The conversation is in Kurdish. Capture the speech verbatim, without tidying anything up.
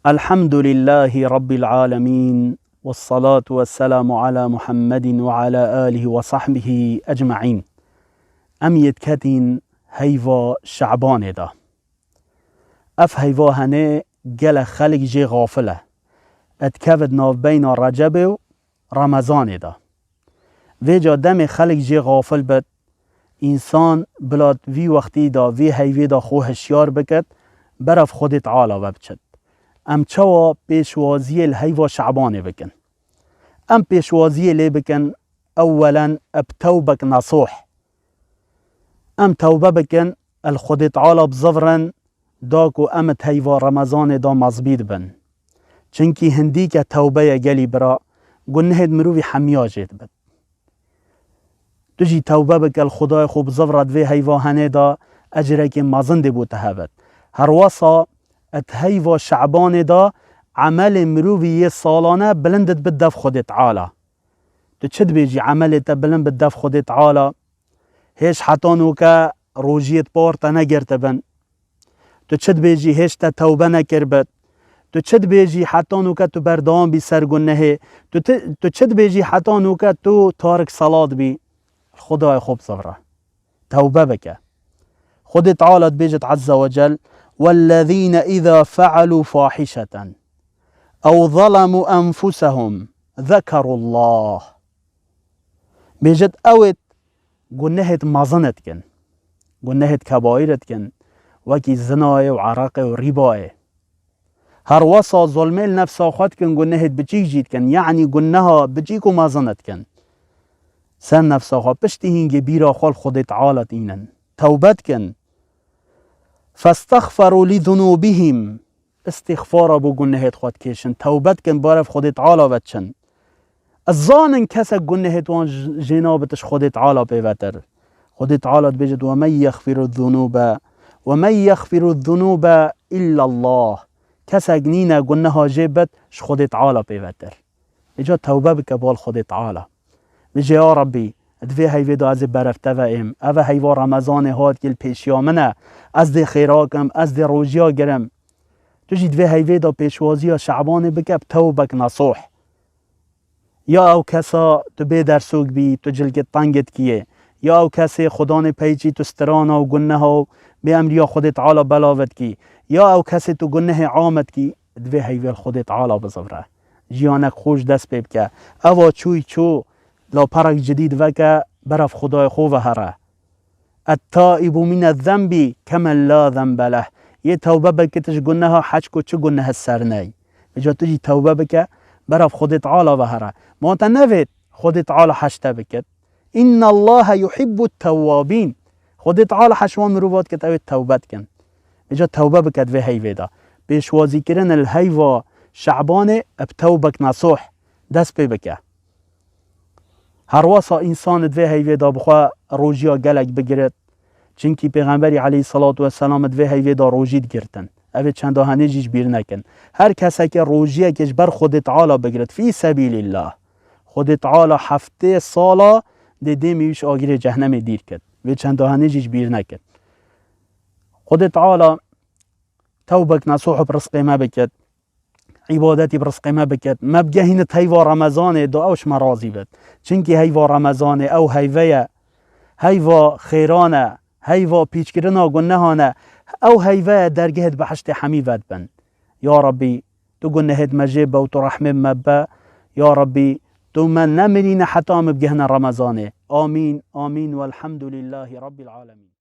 Elhamdulillahî Rabbil Alemîn, vessalatu vesselamu ala Muhammedin ve ala alihi ve sahbihi ecmaîn. Em yê diketîn heyva Şebanê de. Ev heyva henê gelek xelk jê xafil e. Etkevit navbeyna Recebê û Remezanê de. Vêca demê xelk jê xafil bit, însan bila vî wextî de, vî heyvê de xwe hişyar bikit, berev Xwedê Teala ve biçit. Em çawa pêşwaziyê li heyva Şebanê bikin? Em pêşwaziyê lê bikin, ewwelen bi tewbek nesuh. Em tewbe bikin, el Xwedê Teala bizivirin, da ku em di heyva Remezanê de mezbî dibin. Çinkî hindîke tewbe ye gelî bira, gunehêd mirovî hemiya jê dibit. Tu jî tewbe bike, li Xwedayê xwe bizivre, di vê heyva henê de ecrekê mezin dê bo te hebit. Herwesa di heyva Şebanê de emelê mirovî yê salane bilind dibit dev Xwedê Teala. Tu çi dibêjî emelê te bilind bit dev Xwedê Teala? Hêj heta nûke rojiyê di par te negirtibin. Tu çi dibêjî hêj te tewbe nekiribit? Tu çi dibêjî heta nûke tu berdewam bî ser gunehê? Tu ti-, tu çi dibêjî heta nûke tu tarik selat bî? Xwedayê xwe bizivre. Tewbe bike. Xwedê Teala dibêjit Azze ve Cel, "Wellezîne îzâ fealû fahişeten ew zalemû enfusehum zekerullah." Bêjit, ew ê gunehêd mezin dikin. Gunehêd kebaîr dikin. Wekî zinayê û ereqê û rîbayê. Herwesa zulmê li nefsa xwe dikin, gunehêd biçîk jî dikin. Yanî guneha biçîk û mezin dikin. Ser nefsa xwe piştî hîngê bîra xwe li Xwedê Teala tînin. Tewbe dikin. Festexferû li zunûbihim. Îstîxfara bo gunehêd xwe dikêşin, tewbe dikin, barev Xwedê Teala ve diçin. Ez zanin kesek gunehêd wan j-, jê nabit ji Xwedê Teala pê vetir. Xwedê Teala dibêjit, "Ve men yexfiru zunûbe, ve men yexfiru zunûbe illallah." Kesek nîne guneha jê bit ji Xwedê Teala pê vetir. Îca tewbe bike bal Xwedê Teala. Bêje, ya Rabbî, di vê heyvê de ez ê berev te ve êm. Ev e heyva Remezanê hat ki li pêşiya min e. Ez dê xêra kim, ez dê rojiya girim. Tu jî di vê heyvê de pêşwaziya Şebanê bike bi tewbek nesuh. Ya ew kesa tu bê dersok bî, tu cilkê tengê dikiyê. Ya ew kesê xudanê peyçî tu stirana û guneha û bê emriya Xwedê Teala belav dikî. Ya ew kesê tu gunehê am dikî, di vê heyvê li Xwedê Teala bizivre. Jiyanek xweş dest pê bike. Eva çûy çû, laperek cidîd veke, berev Xwedayê xwe ve here. "Et-taibu mine zenbî kemen la zenbe leh." Yê tewbe bikit ji guneha heç ku çi guneh ser ney. Vêca tu jî tewbe bike, berev Xwedê Teala ve here. Ma te nevêt Xwedê Teala heş te bikit. "Innallaha yuhibbu tewwabîn." Xwedê Teala heş wan mirova dikit, ew ê tewbe dikin. Vêca tewbe bike di vê heyvê de. Pêşwazîkirin li heyva Şebanê bi tewbek nesuh dest pê bike. Herwesa însan di vê heyvê de bi xwe rojiya gelek bigirit. Çinkî Pêxemberî aleyhisselatu vesselam di vê heyvê de rojî digirtin. Ev ê çenda henê jî ji bîr nekin. Her kesekê rojiyekê ji ber Xwedê Teala bigirit, fî sebîlîllah, Xwedê Teala heftê sala dê dêmî wî ji agirê cehnemê dîr kit. Vê çenda henê jî ji bîr nekin. Xwedê Teala tewbek nesuh bi rizqê me bikit. Îbadetî bi rizqê me bikit. Me bigehînit heyva Remezanê, da ew ji me razî bit. Çinkî heyva Remezanê ew heyve ye. Heyva xêran e. Heyva pîçkirina gunehan e. Ew heyve ye dergehê di behiştê hemî vedibin. Ya Rabbî, tu gunehêd me jê be û tu rehmê bi me be. Ya Rabbî, tu me nemirîne heta em bigihine Remezanê. Amîn, amîn, welhamdulîllahî Rabbil alemîn.